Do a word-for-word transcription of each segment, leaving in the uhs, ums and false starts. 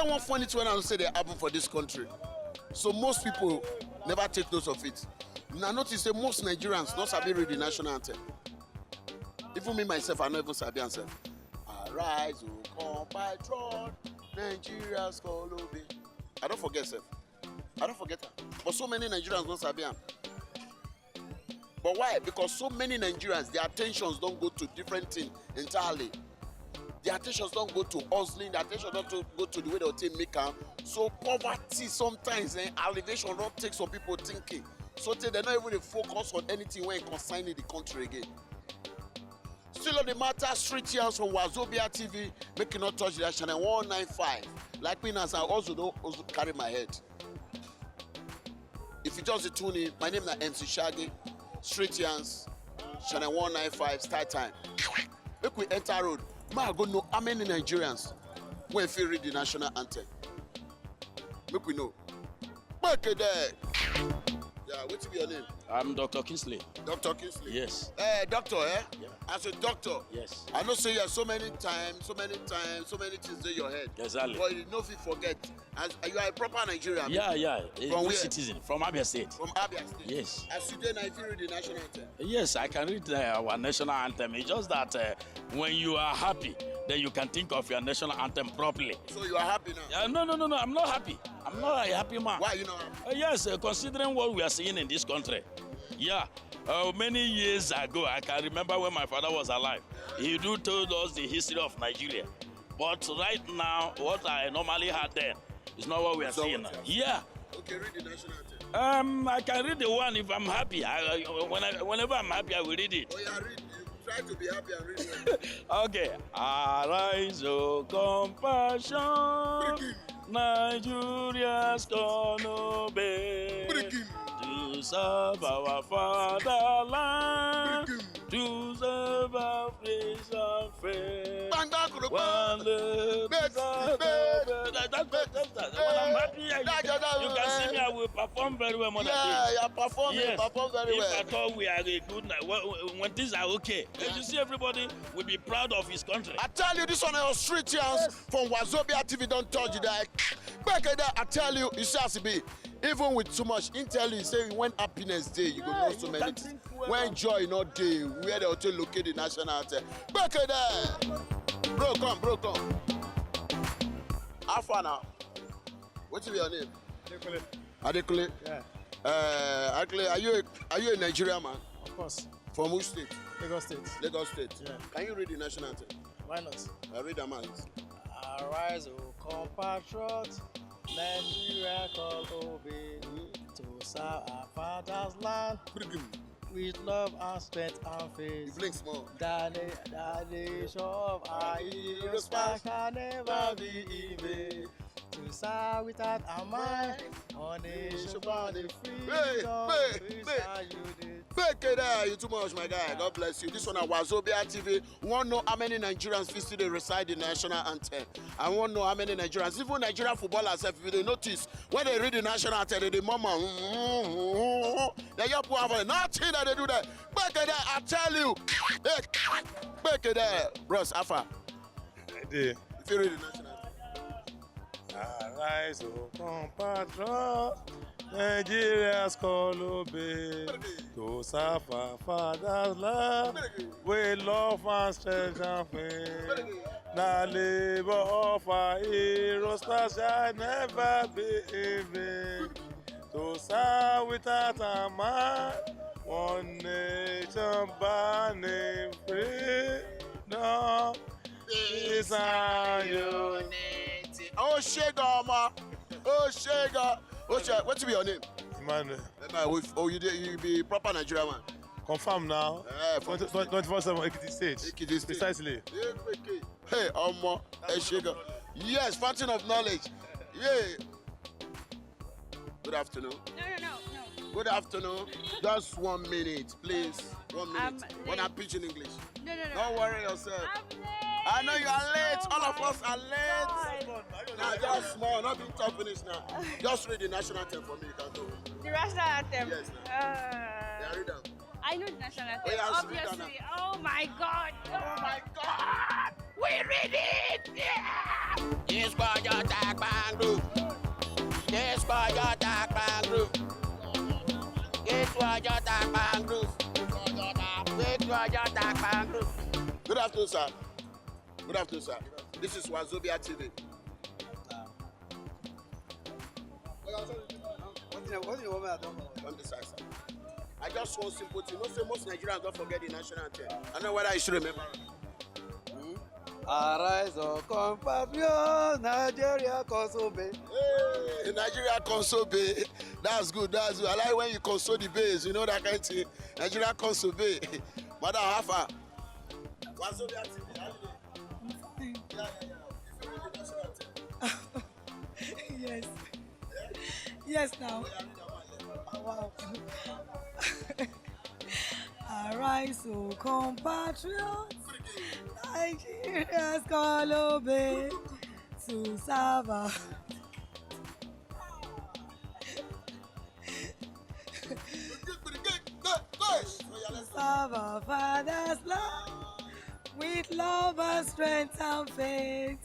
One funny thing wey I know say dey happen for this country. So most people never take note of it. Una notice say most Nigerians no sabi read the national anthem. Even me myself, I no even sabi am sef. Arise, O compatriot, Nigeria's call obe. I don forget sef. I don forget am. But so many Nigerians no sabi am. But why? Because so many Nigerians, their attentions don go to different thing entirely. Their attentions don go to hustling, their attention don to go to the way dem take make am. So poverty sometimes, eh, alleviation don take some people thinking. So tey dem no even dey focus on anything wey concern the country again. Still on the matter, street yarns from Wazobia T V, make you no touch that channel one nine five. Like me now, I also don also carry my head. If you just dey tune in, my name na M C Shaggy, street yarns, channel one nine five, start time. Make we enter road. Make I go know how many Nigerians wey fit read the national anthem. Make we know. Make it there. Yeah, wetin be your name? I'm Doctor Kingsley. Doctor Kingsley. Yes. Eh, doctor, eh? Yeah. As a doctor, yes. I know say you have so many times, so many times, so many things in your head. Exactly. But you no fit forget. As you are a proper Nigerian. Yeah, yeah. A from good where? Citizen from Abia State. From Abia State. Yes. As you dey now, if you read the national anthem. Yes, I can read uh, our national anthem. It's just that uh, when you are happy, then you can think of your national anthem properly. So you are happy now? Uh, no, no, no, no. I'm not happy. I'm not a happy man. Why are you not happy? Uh, yes, uh, considering what we are seeing in this country. Yeah. Uh, many years ago, I can remember when my father was alive. He do told us the history of Nigeria. But right now, what I normally had then is not what we are seeing now. Yeah. Okay, read the national anthem. Um, I can read the one if I'm happy. I, I, when I, whenever I'm happy, I will read it. Oh, yeah, read. You try to be happy and read well. Okay. Arise, O compassion. Break him. Nigeria's gonna obey. Break him. To serve our fatherland. Break him. To serve our place and faith. Bang, bang, kuru, bang. One day, that, that, that, that, that, when I'm happy, I, you can see me, I will perform very well more than this. Yeah, you perform, you perform very well. If at all we are a good night, when, when things are okay, you see everybody will be proud of his country. I tell you, this one on street yarns from Wazobia T V don touch you there. Back there, I tell you, you see as e be. Even with too much, he tell you say when happiness dey, you go know so many things. When joy no dey, where they take locate the national anthem? Back there, bro, come, bro, come. How far now? Wetin be your name? Adekunle. Adekunle. Yeah. Uh, Adekunle, are you a, are you a Nigerian man? Of course. From which state? Lagos State. Lagos State. Yeah. Can you read the national anthem? Why not? I read am out. Arise, O compatriot, Nigeria call obey to serve our father's land. Bring him. With love and strength and faith. You blink small. The, na- the nation of our heroes can never be in vain. To serve without a mind, on the nation for the freedom. Hey, hey, hey. Make it there, you too much, my guy. God bless you. This one na Wazobia T V. We wan know how many Nigerians fit still dey recite the national anthem. I wan know how many Nigerians, even Nigerian footballers sef, if you dey notice, when they read the national anthem, they dey murmur. They just put out nothing that they do there. Make it there, I tell you. Hey, make it there. Bros, how far? I dey. If you read the national anthem. Arise, O compatriot, Nigeria's call obey. To serve our father's land, with love and strength and faith. The labor of our heroes shall never be in vain. To serve without a man, one nation burning freedom. Peace and unity. Oh, Shega, ma. Oh, Shega. Oh, Shega. What be your name? Emmanuel. Emmanuel, oh, you, dey, you be proper Nigerian man. Confirm now. Eh, from twenty-four seven Ekiti State. Ekiti State. Precisely. Hey, Omo. Eh, Shega. Yes, fountain of knowledge. Yeah. Good afternoon. No, no, no, no. Good afternoon. Just one minute, please. One minute. Um, Wanna pidgin English? No, no, no. Don't worry yourself. I'm late. I know you are late. Oh, all of us are late. Now, just small. Not being talk finish now. Just read the national anthem for me. You can go. The national anthem. Yes, now. Uh, yeah, read them. I know the national anthem. Oh, yeah, read them now. Obviously. Oh my God. Oh my God. We read it! Yeah! This was your tag bang group. This was your tag bang group. This was your tag bang group. This was your tag bang group. Good afternoon, sir. Good afternoon, sir. This is Wazobia T V. Wetin you, wetin you want me to talk about? Come this side, sir. I just want simple thing. You know say most Nigerians don forget the national anthem. I don't know whether you should remember. Hmm? Arise, O compatriots, Nigeria console bay. Hey, Nigeria console bay. That's good, that's good. I like when you console the base, you know that kind of thing. Nigeria console bay. Madam, how far? Wazobia T V, how you doing? I'm fine. Yeah, yeah, yeah. You feel the national anthem? Yes. Yes, now. Wow. Arise, O compatriots. Nigeria's call obey to serve our serve our father's land with love and strength and faith.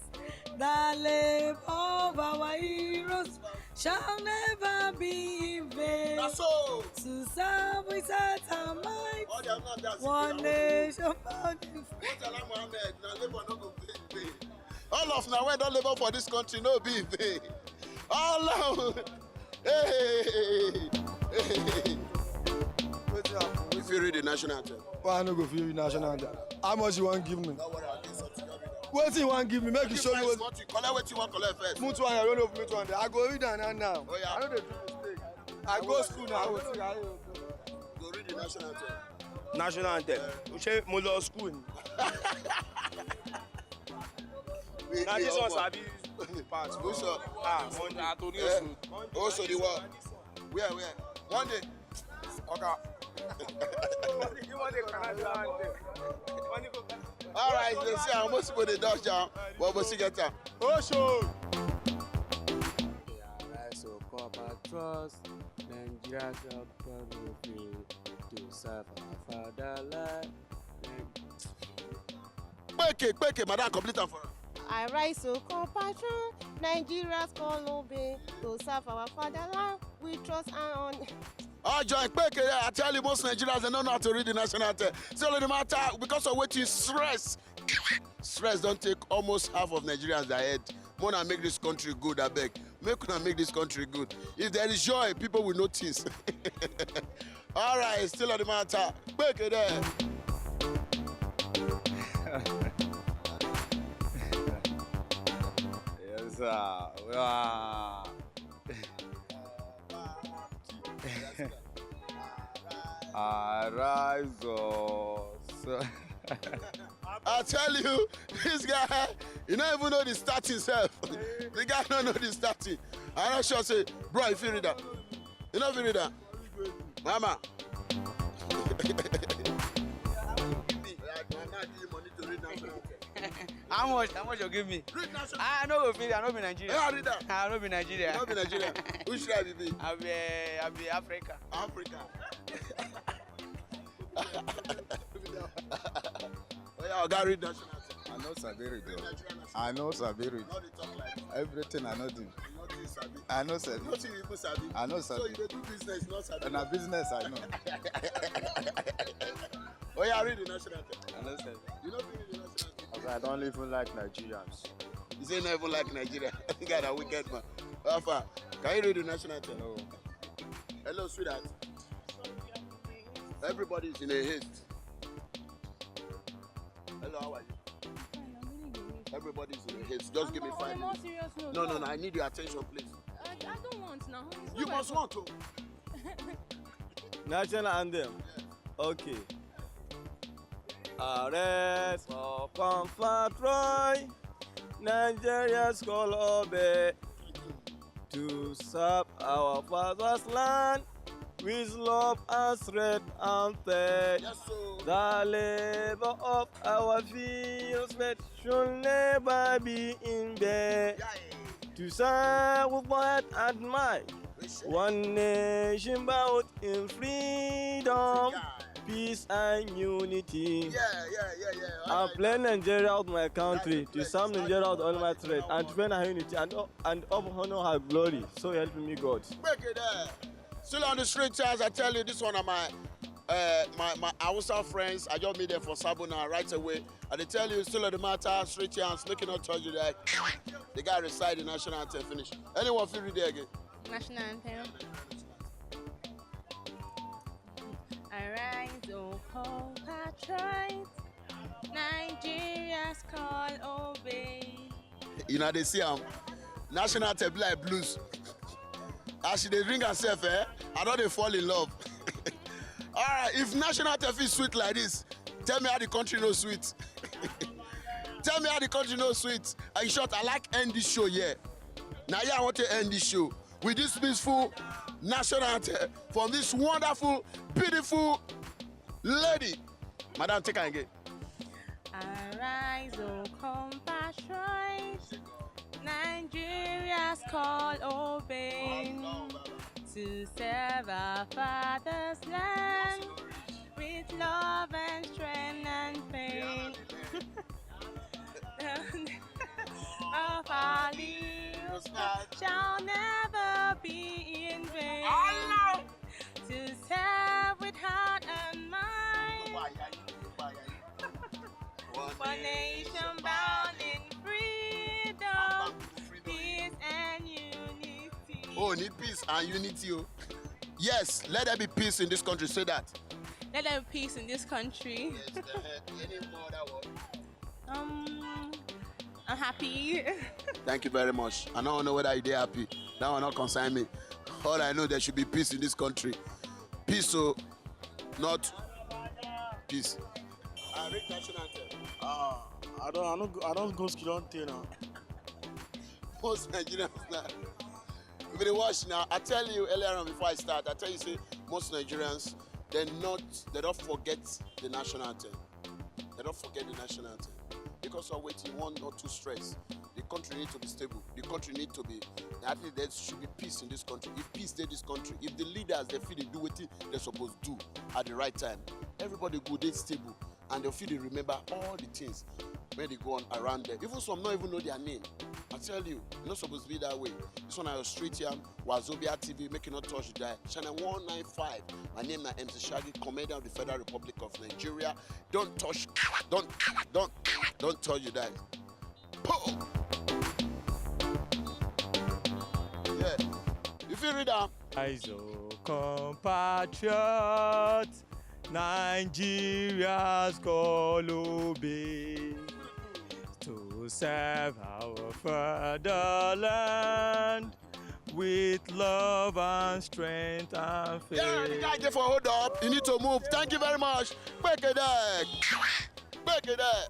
The labor of our heroes shall never be in vain. That's all. To serve with heart and mind. All the other guys, one nation, one Murtala Mohammed, na labor no go pay in vain. All of na wey don labor for this country no be in vain. All of, hey, hey, hey. Wetin happen? If you read the national anthem. Why I no go fit read national anthem? How much you wan give me? Don't worry, I'll give something. Wetin you wan give me? Make you show me what. Collect wetin you wan collect first. Put one, I don't know, put one there. I go read am now, now. Oh, yeah. I no dey do mistake. I go school now. Wetin I go read the national anthem. National anthem. Ṣé mo lọ school ni? Na this one sabi pass. Who sure? Ah, Monday, Anthony Osu. Osu the one. Where, where? One day. Oga. You want the national anthem? All right, they say how most people dey dodge am, but we still get am. Osu. Arise, O compatriots, Nigeria shall come to serve our fatherland. Kpeke, kpeke, madam, complete am for us. Arise, O compatriots, Nigeria's call obey to serve our fatherland with trust and honor. Ojo Kpeke, I tell you, most Nigerians, they don't know how to read the national anthem. So, no matter, because of wetin, stress, stress don take almost half of Nigerians their head. Make una make this country good, abeg. Make una make this country good. If there is joy, people will notice. All right, still on the matter. Kpeke there. Yes, sir. We are. Arise, O. I tell you, this guy, he no even know the starting sef. The guy no know the starting. I no sure say, bro, you fit read am? You no fit read am? Mama. Mama give you money to read national anthem. How much? How much you give me? Read national. I no go fit. I no be Nigeria. Yeah, read am. I no be Nigeria. You no be Nigeria. Which tribe you be? I be, I be Africa. Africa. Oh yeah, oga, read national anthem. I no sabi read o. Read national anthem. I no sabi read. No dey talk like. Everything I no do. You no dey sabi. I no sabi. Nothing you even sabi. I no sabi. So you dey do business, no sabi. Na business I know. Oh yeah, read the national anthem. I no sabi. You no fit read the national anthem. Oga, I don't even like Nigerians. You say you no even like Nigeria. You guy na wicked man. How far? Can you read the national anthem? No. Hello, sweetheart. Everybody is in a haste. Hello, how are you? Fine, I'm really good. Everybody is in a haste. Just give me five minutes. On a more serious note, no, no, no, I need your attention, please. I, I don't want now. You must want to. National anthem. Okay. Arrest for comfort, Troy. Nigeria's call obey to serve our father's land with love and strength and faith. Yes, sir. The labor of our fields should never be in vain. Yeah, yeah. You say with my heart and mind. One nation bound in freedom, peace and unity. Yeah, yeah, yeah, yeah. I play Nigeria out my country, to serve Nigeria out all my trade, and defend her unity and, and uphold her glory. So help me God. Break it there. Still on the street, as I tell you, this one of my uh, my my Hausa friends. I just meet them for Sabona right away. And they tell you, still on the matter, street chance, make it not touch you like the guy recite the national anthem finish. Anyone feel read there again? National anthem. Arise, O compatriots, Nigeria's call obey. You know they see am. National anthem be like blues. As she dey ring herself, eh? I don dey fall in love. All right, if national anthem fit sweet like this, tell me how the country no sweet. Tell me how the country no sweet. In short, I like end this show here. Now, yeah, I want to end this show with this peaceful national anthem from this wonderful, beautiful lady. Madam, take am again. Arise, O compatriots, Nigeria's call obey, to serve our father's land with love and strength and faith. Of our lives shall never be in vain. To serve with heart and mind. One nation bound in freedom, peace and unity. Oh, need peace and unity. Oh. Yes, let there be peace in this country. Say that. Let there be peace in this country. Yes, uh, any more that word? Um, I'm happy. Thank you very much. I don't know whether you dey happy. That one not concern me. All I know, there should be peace in this country. Peace, so not peace. I read national anthem. Ah, I don't, I don't, go- I don't go school on now. Most Nigerians now. We dey watch now. I tell you earlier on before I start, I tell you say most Nigerians, they not, they don't forget the national anthem. They don't forget the national anthem. Because of wetin, one, not too stress. The country need to be stable. The country need to be, I think there should be peace in this country. If peace dey this country, if the leaders they feel they do wetin they suppose do at the right time, everybody go dey stable and they feel they remember all the things when they go on around them. Even some not even know their name. I tell you, e no suppose be that way. This one na your street yam, Wazobia T V, make you not touch die. Channel one nine five. My name na M C Shaggy, commander of the Federal Republic of Nigeria. Don't touch, don't, don't, don't touch you die. Po! Yeah. You feel read am? Arise, O compatriots, Nigeria's call obey, to serve our fatherland with love and strength and faith. Yeah, the guy dey for hold up. You need to move. Thank you very much. Break it there. Break it there.